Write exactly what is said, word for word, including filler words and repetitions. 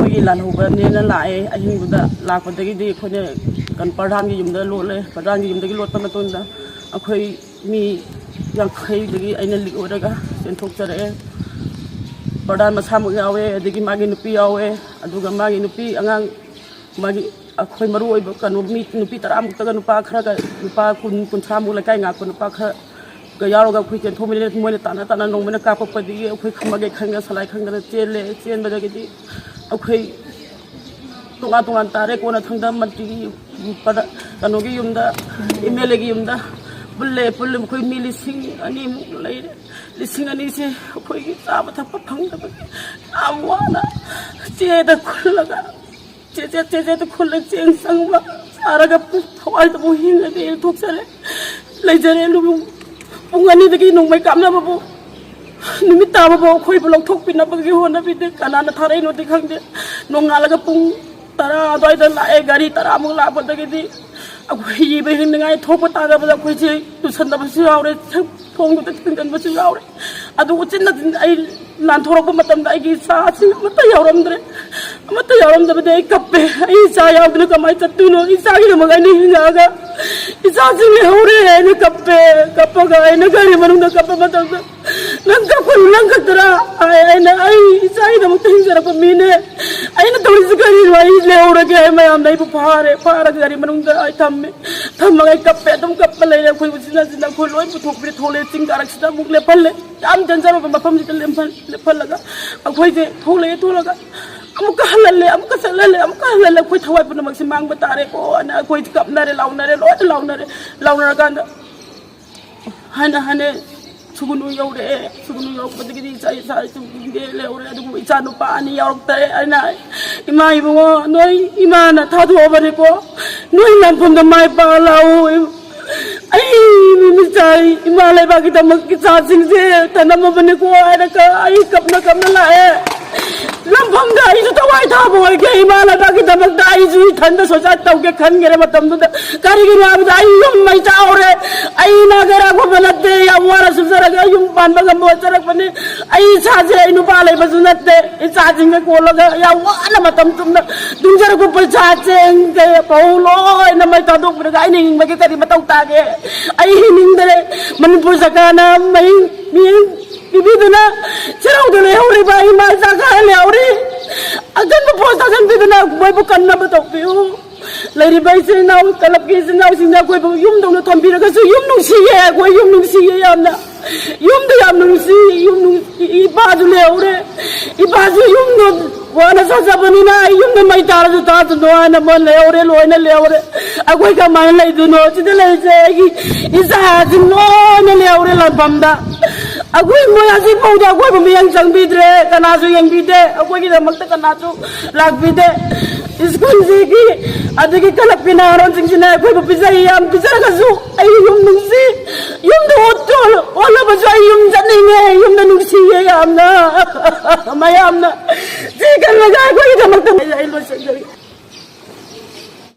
ꯑꯩꯈꯣꯏꯒꯤ ꯂꯥꯜꯍꯧꯕꯅꯦꯅ ꯂꯥꯛꯑꯦ꯫ ꯑꯍꯤꯡꯗꯨꯗ ꯂꯥꯛꯄꯗꯒꯤꯗꯤ ꯑꯩꯈꯣꯏꯅ ꯀꯩꯅꯣ ꯄ꯭ꯔꯙꯥꯟꯒꯤ ꯌꯨꯝꯗ ꯂꯣꯠꯂꯦ꯫ ꯄ꯭ꯔꯙꯥꯟꯒꯤ ꯌꯨꯝꯗꯒꯤ ꯂꯣꯠꯄ ꯃꯇꯨꯡꯗ ꯑꯩꯈꯣꯏ ꯃꯤ ꯌꯥꯡꯈꯩꯗꯒꯤ ꯑꯩꯅ ꯂꯤꯛ ꯑꯣꯏꯔꯒ ꯆꯦꯟꯊꯣꯛꯆꯔꯛꯑꯦ꯫ ꯄ꯭ꯔꯙꯥꯟ ꯃꯁꯥꯃꯛ ꯌꯥꯎꯋꯦ, ꯑꯗꯒꯤ ꯃꯥꯒꯤ ꯅꯨꯄꯤ ꯌꯥꯎꯋꯦ, ꯑꯗꯨꯒ ꯃꯥꯒꯤ ꯅꯨꯄꯤ ꯑꯉꯥꯡ, ꯃꯥꯒꯤ, ꯑꯩꯈꯣꯏ ꯃꯔꯨ ꯑꯣꯏꯕ ꯀꯩꯅꯣ, ꯃꯤ ꯅꯨꯄꯤ ꯇꯔꯥꯃꯨꯛꯇꯒ ꯅꯨꯄꯥ ꯈꯔꯒ, ꯅꯨꯄꯥ ꯀꯨꯟ, ꯀꯨꯟꯊ꯭ꯔꯥꯃꯨꯛ ꯂꯩꯀꯥꯏ ꯉꯥꯛꯄ ꯅꯨꯄꯥ ꯈꯔꯒ ꯌꯥꯎꯔꯒ ꯑꯩꯈꯣꯏ ꯆꯦꯟꯊꯣꯛꯃꯤꯟꯅꯔꯦ꯫ ꯃꯣꯏꯅ ꯇꯥꯟꯅ ꯇꯥꯟꯅ ꯅꯣꯡꯃꯩꯅ ꯀꯥꯞꯄꯛꯄꯗꯒꯤ ꯑꯩꯈꯣꯏ ꯈꯝꯕꯒꯦ ꯈꯪꯗ ꯁꯂꯥꯏ ꯈꯪꯗꯅ ꯆꯦꯜꯂꯦ꯫ ꯆꯦꯟꯕꯗꯒꯤꯗꯤ ꯑꯩꯈꯣꯏ ꯇꯣꯉꯥꯟ ꯇꯣꯉꯥꯟ ꯇꯥꯔꯦ꯫ ꯀꯣꯟꯅ ꯊꯪꯗ ꯃꯟꯇ꯭ꯔꯤꯒꯤ ꯄꯗ-, ꯀꯩꯅꯣꯒꯤ ꯌꯨꯝꯗ, ꯑꯦꯝ ꯑꯦꯜ ꯑꯦꯒꯤ ꯌꯨꯝꯗ ꯄꯨꯜꯂꯦ꯫ ꯄꯨꯜꯂꯦ, ꯃꯈꯣꯏ ꯃꯤ ꯂꯤꯁꯤꯡ ꯑꯅꯤꯃꯨꯛ ꯂꯩꯔꯦ꯫ ꯂꯤꯁꯤꯡ ꯑꯅꯤꯁꯦ ꯑꯩꯈꯣꯏꯒꯤ ꯆꯥꯕ ꯊꯛꯄ ꯐꯪꯗꯕꯒꯤ ꯌꯥꯝ ꯋꯥꯅ ꯆꯦꯗ ꯈꯨꯜꯂꯒ, ꯆꯦ, ꯆꯦ, ꯆꯦ, ꯆꯦꯗ ꯈꯨꯜꯂ ꯆꯦꯡ ꯆꯪꯕ ꯆꯥꯔꯒ ꯊꯋꯥꯏꯗꯕꯨ ꯍꯤꯡꯉꯗꯤ ꯊꯣꯛꯆꯔꯦ, ꯂꯩꯖꯔꯦ꯫ ꯂꯨ-, ꯄꯨꯡ ꯑꯅꯤꯗꯒꯤ ꯅꯣꯡꯃꯩ ꯀꯥꯞꯅꯕꯕꯨ, ꯅꯨꯃꯤꯠ ꯇꯥꯕꯐꯥꯎ ꯑꯩꯈꯣꯏꯕꯨ ꯂꯧꯊꯣꯛꯄꯤꯅꯕꯒꯤ ꯍꯣꯠꯅꯕꯤꯗꯦ꯫ ꯀꯅꯥꯅ ꯊꯥꯔꯛꯏꯅꯣꯗꯤ ꯈꯪꯗꯦ꯫ ꯅꯣꯡꯉꯥꯜꯂꯒ ꯄꯨꯡ ꯇꯔꯥ ꯑꯗꯨꯋꯥꯏꯗ ꯂꯥꯛꯑꯦ꯫ ꯒꯥꯔꯤ ꯇꯔꯥꯃꯨꯛ ꯂꯥꯛꯄꯗꯒꯤꯗꯤ ꯑꯩꯈꯣꯏ ꯏꯕ ꯍꯤꯡꯅꯤꯡꯉꯥꯏ ꯊꯣꯛꯄ ꯇꯥꯟꯅꯕꯗ ꯑꯩꯈꯣꯏꯁꯦ ꯇꯨꯁꯟꯗꯕꯁꯨ ꯌꯥꯎꯔꯦ, ꯊꯣꯡꯗꯨꯗ ꯊꯤꯡꯖꯤꯟꯕꯁꯨ ꯌꯥꯎꯔꯦ꯫ ꯑꯗꯨ ꯎꯆꯤꯟ ꯅꯥꯆꯤꯟ ꯑꯩ ꯅꯥꯟꯊꯣꯔꯛꯄ ꯃꯇꯝꯗ ꯑꯩꯒꯤ ꯏꯆꯥꯁꯤꯡ ꯑꯃꯠꯇ ꯌꯥꯎꯔꯝꯗ꯭ꯔꯦ꯫ ꯑꯃꯠꯇ ꯌꯥꯎꯔꯝꯗꯕꯗ ꯑꯩ ꯀꯞꯄꯦ꯫ ꯑꯩ ꯏꯆꯥ ꯌꯥꯎꯗꯅ ꯀꯃꯥꯏꯅ ꯆꯠꯇꯣꯏꯅꯣ? ꯏꯆꯥꯒꯤꯗꯃꯛ ꯑꯩꯅ ꯍꯤꯡꯉꯛꯑꯒ ꯏꯆꯥꯁꯤꯡ ꯂꯩꯍꯧꯔꯦ꯫ ꯑꯩꯅ ꯀꯞꯄꯦ꯫ ꯀꯞꯄꯒ ꯑꯩꯅ ꯒꯥꯔꯤ ꯃꯅꯨꯡꯗ ꯀꯞꯄ ꯃꯇꯝꯗ, "ꯅꯪ ꯀꯞꯀꯅꯨ, ꯅꯪ ꯈꯛꯇꯔꯥ?" ꯍꯥꯏ꯫ ꯑꯩꯅ, "ꯑꯩ ꯏꯆꯥꯒꯤꯗꯃꯛꯇ ꯍꯤꯡꯖꯔꯛꯄ ꯃꯤꯅꯦ꯫ ꯑꯩꯅ ꯇꯧꯔꯤꯁꯤ ꯀꯔꯤꯅꯣ? ꯑꯩ ꯂꯩꯍꯧꯔꯒꯦ" ꯍꯥꯏ꯫ ꯃꯌꯥꯝꯅ ꯑꯩꯕꯨ ꯐꯥꯔꯦ꯫ ꯐꯥꯔꯒ ꯒꯥꯔꯤ ꯃꯅꯨꯡꯗ ꯑꯩ ꯊꯝꯃꯦ꯫ ꯊꯝꯃꯒ ꯑꯩ ꯀꯞꯄꯦ꯫ ꯑꯗꯨꯝ ꯀꯞꯄ ꯂꯩꯔꯦ꯫ ꯑꯩꯈꯣꯏ ꯎꯆꯤꯟ ꯅꯥꯆꯤꯟꯅ ꯑꯩꯈꯣꯏ ꯂꯣꯏ ꯄꯨꯊꯣꯛꯄꯤꯔꯦ꯫ ꯊꯣꯛꯂꯛꯑꯦ꯫ ꯆꯤꯡ ꯀꯥꯔꯛꯁꯤꯗ ꯑꯃꯨꯛ ꯂꯦꯞꯍꯜꯂꯦ꯫ ꯌꯥꯝ ꯆꯟꯖꯔꯕ ꯃꯐꯝꯁꯤꯗ ꯂꯦꯞꯍꯜ-, ꯂꯦꯞꯍꯜꯂꯒ ꯑꯩꯈꯣꯏꯁꯦ ꯊꯣꯛꯂꯛꯑꯦ꯫ ꯊꯣꯛꯂꯒ ꯑꯃꯨꯛꯀ ꯍꯜꯍꯜꯂꯦ, ꯑꯃꯨꯛꯀ ꯆꯠꯍꯜꯂꯦ, ꯑꯃꯨꯛꯀ ꯍꯜꯍꯜꯂꯦ꯫ ꯑꯩꯈꯣꯏ ꯊꯋꯥꯏ ꯄꯨꯝꯅꯃꯛꯁꯦ ꯃꯥꯡꯕ ꯇꯥꯔꯦꯀꯣ ꯑꯅ ꯑꯩꯈꯣꯏ ꯀꯞꯅꯔꯦ, ꯂꯥꯎꯅꯔꯦ, ꯂꯣꯏꯅ ꯂꯥꯎꯅꯔꯦ꯫ ꯂꯥꯎꯅꯔꯀꯥꯟꯗ ꯍꯥꯏꯅ ꯍꯥꯏꯅ ꯁꯨꯒꯨꯅꯨ ꯌꯧꯔꯛꯑꯦ꯫ ꯁꯨꯒꯨꯅꯨ ꯌꯧꯔꯛꯄꯗꯒꯤꯗꯤ ꯏꯆꯥ, ꯏꯆꯥ ꯏꯁꯨ ꯂꯩꯍꯧꯔꯦ꯫ ꯑꯗꯨꯕꯨ ꯏꯆꯥ ꯅꯨꯄꯥ ꯑꯅꯤ ꯌꯥꯎꯔꯛꯇꯔꯦ꯫ ꯑꯩꯅ, "ꯏꯃꯥ ꯏꯕꯨꯡꯉꯣ, ꯅꯣꯏ ꯏꯃꯥꯅ ꯊꯥꯗꯣꯛꯑꯕꯅꯤꯀꯣ, ꯅꯣꯏ ꯂꯥꯟꯐꯝꯗ ꯃꯥꯏ ꯄꯥꯛꯑ ꯂꯥꯛꯎ꯫ ꯑꯩ ꯅꯨꯃꯤꯠ ꯆꯥꯏ ꯏꯃꯥ ꯂꯩꯕꯥꯛꯀꯤꯗꯃꯛ ꯏꯆꯥꯁꯤꯡꯁꯦ ꯊꯅꯝꯃꯕꯅꯤꯀꯣ" ꯍꯥꯏꯔꯒ ꯑꯩ ꯀꯞꯅ ꯀꯞꯅ ꯂꯥꯛꯑꯦ꯫ ꯂꯥꯟꯐꯝꯗ ꯑꯩꯁꯨ ꯊꯋꯥꯏ ꯑꯕꯣꯏꯒ ꯏꯃꯥ ꯂꯩꯕꯥꯛꯀꯤꯗꯃꯛꯇ ꯑꯩꯁꯨ ꯏꯊꯟꯗ ꯁꯣꯏꯆꯥ ꯇꯧꯒꯦ ꯈꯟꯈ꯭ꯔꯦ꯫ ꯃꯇꯝꯗꯨꯗ ꯀꯔꯤꯒꯤꯅꯣ ꯍꯥꯏꯕꯗ ꯑꯩ ꯌꯨꯝ ꯃꯩ ꯆꯥꯛꯍꯧꯔꯦ꯫ ꯑꯩ ꯅꯥꯒꯔꯥ ꯈꯣꯠꯄ ꯅꯠꯇꯦ, ꯌꯥꯝ ꯋꯥꯅ ꯁꯨꯖꯔꯒ ꯌꯨꯝ ꯄꯥꯟꯕ ꯉꯝꯕ ꯍꯣꯠꯆꯔꯛꯄꯅꯤ꯫ ꯑꯩ ꯏꯁꯥꯁꯦ ꯑꯩ ꯅꯨꯄꯥ ꯂꯩꯕꯁꯨ ꯅꯠꯇꯦ, ꯏꯆꯥꯁꯤꯡꯒ ꯀꯣꯜꯂꯒ ꯌꯥꯝ ꯋꯥꯅ ꯃꯇꯝ ꯆꯨꯝꯅ ꯇꯨꯡꯖꯔꯛꯄ ꯄꯩꯁꯥ ꯆꯦꯡ ꯀꯩ ꯐꯧ ꯂꯣꯏꯅ ꯃꯩ ꯊꯥꯗꯣꯛꯄꯤꯔꯒ ꯑꯩꯅ ꯍꯤꯡꯕꯒꯤ ꯀꯔꯤ ꯃꯇꯧ ꯇꯥꯒꯦ? ꯑꯩ ꯍꯤꯡꯅꯤꯡꯗꯔꯦ꯫ ꯃꯅꯤꯄꯨꯔ ꯁꯔꯀꯥꯔꯅ ꯃꯍꯤꯡ ꯃꯤꯠꯌꯦꯡ ꯄꯤꯕꯤꯗꯨꯅ ꯁꯦꯔꯧꯗ ꯂꯩꯍꯧꯔꯤꯕ ꯏꯃꯥ ꯏꯆꯥ ꯈꯔ ꯂꯩꯍꯧꯔꯤ꯫ ꯑꯀꯟꯕ ꯄꯣꯠ ꯊꯥꯖꯟꯕꯤꯗꯨꯅ ꯃꯣꯏꯕꯨ ꯀꯟꯅꯕ ꯇꯧꯕꯤꯌꯨ꯫ ꯂꯩꯔꯤꯕ ꯏꯆꯤꯜ ꯏꯅꯥꯎ, ꯀꯂꯞꯀꯤ ꯏꯆꯤꯜ ꯏꯅꯥꯎꯁꯤꯡꯅ ꯑꯩꯈꯣꯏꯕꯨ ꯌꯨꯝꯗꯧꯅ ꯊꯝꯕꯤꯔꯒꯁꯨ ꯌꯨꯝ ꯅꯨꯡꯁꯤꯌꯦ, ꯑꯩꯈꯣꯏ ꯌꯨꯝ ꯅꯨꯡꯁꯤꯌꯦ ꯌꯥꯝꯅ꯫ ꯌꯨꯝꯗ ꯌꯥꯝ ꯅꯨꯡꯁꯤ, ꯌꯨꯝ ꯅꯨꯡ-, ꯏꯄꯥꯁꯨ ꯂꯩꯍꯧꯔꯦ꯫ ꯏꯄꯥꯁꯨ ꯌꯨꯝꯗꯣ ꯋꯥꯅ ꯁꯥꯖꯕꯅꯤꯅ ꯑꯩ ꯌꯨꯝꯗ ꯃꯩ ꯇꯥꯔꯁꯨ ꯇꯥꯗꯅꯣ ꯍꯥꯏꯅ ꯃꯣꯏ ꯂꯩꯍꯧꯔꯦ, ꯂꯣꯏꯅ ꯂꯩꯍꯧꯔꯦ꯫ ꯑꯩꯈꯣꯏ ꯀꯃꯥꯏꯅ ꯂꯩꯗꯣꯏꯅꯣ? ꯁꯤꯗ ꯂꯩꯔꯤꯁꯦ ꯑꯩꯒꯤ ꯏꯆꯥꯁꯤꯡ ꯂꯣꯏꯅ ꯂꯩꯍꯧꯔꯦ ꯂꯥꯟꯐꯝꯗ꯫ ꯑꯩꯈꯣꯏ ꯃꯣꯏ ꯍꯧꯖꯤꯛ ꯐꯥꯎꯗ ꯑꯩꯈꯣꯏꯕꯨ ꯃꯤꯠꯌꯦꯡ ꯆꯪꯕꯤꯗ꯭ꯔꯦ, ꯀꯅꯥꯁꯨ ꯌꯦꯡꯕꯤꯗꯦ, ꯑꯩꯈꯣꯏꯒꯤꯗꯃꯛꯇ ꯀꯅꯥꯁꯨ ꯂꯥꯛꯄꯤꯗꯦ꯫ ꯁ꯭ꯀꯨꯜꯁꯤꯒꯤ ꯑꯗꯒꯤ ꯀꯂꯕꯀꯤ ꯅꯍꯥꯔꯣꯟꯁꯤꯡꯁꯤꯅ ꯑꯩꯈꯣꯏꯕꯨ ꯄꯤꯖꯩ, ꯌꯥꯝ ꯄꯤꯖꯔꯒꯁꯨ ꯑꯩ ꯌꯨꯝ ꯅꯨꯡꯁꯤ, ꯌꯨꯝꯗ ꯑꯣꯠ-, ꯑꯣꯜꯂꯕꯁꯨ ꯑꯩ ꯌꯨꯝ ꯆꯠꯅꯤꯡꯉꯦ, ꯌꯨꯝꯗ ꯅꯨꯡꯁꯤꯌꯦ ꯌꯥꯝꯅ꯫ ꯃꯌꯥꯝꯅ ꯁꯤ ꯈꯜꯂꯒ ꯑꯩꯈꯣꯏꯒꯤꯗꯃꯛꯇ ꯑꯩ ꯂꯣꯏꯁꯤꯟꯖꯔꯒꯦ꯫